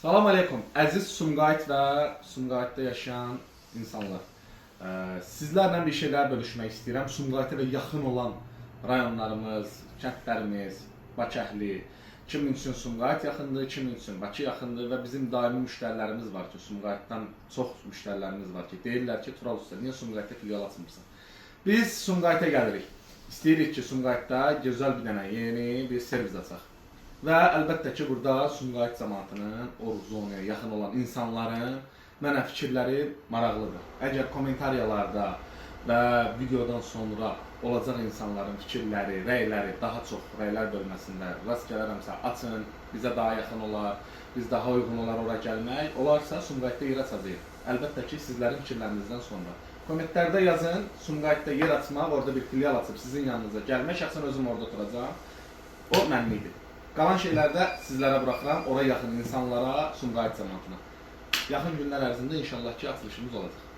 Salam aleykum, əziz Sumqayıt və Sumqayıtda yaşayan insanlar. Sizlərlə bir şeylər bölüşmək istəyirəm. Sumqayıta və yaxın olan rayonlarımız, kəndlərimiz, Bakı əhli, kimin üçün Sumqayıt yaxındır, kimin üçün Bakı yaxındır və bizim daimi müştərilərimiz var ki, Sumqayıtdan çox müştərilərimiz var ki, deyirlər ki, Tural usta, niyə Sumqayıtda filial açmırsan? Biz Sumqayıta gəlirik. İstəyirik ki, Sumqayıtda gözəl bir dənə yeni bir servis açaq. Və əlbəttə ki, burada Sumqayıt cəmaatının, o zonaya yaxın olan insanların mənə fikirləri maraqlıdır. Əgər kommentariyalarda və videodan sonra olacaq insanların fikirləri, rəyləri, daha çox rəylər bölməsində rast gələrəmsə, açın, bizə daha yaxın olar, biz daha uyğun olar ora gəlmək. Olarsa Sumqayıtda yer açacağıq. Əlbəttə ki, sizlərin fikirlərinizdən sonra. Kommentlərdə yazın, Sumqayıtda yer açmaq, orada bir filial açıb sizin yanınıza gəlmək, şəxsən özüm orada oturacağam. O mənlikdir. Qalan şeylərdə sizlərə buraxıram, ora yaxın insanlara, Sumqayıt cəmaatına. Yaxın günlər ərzində inşallah ki, açılışımız olacaq.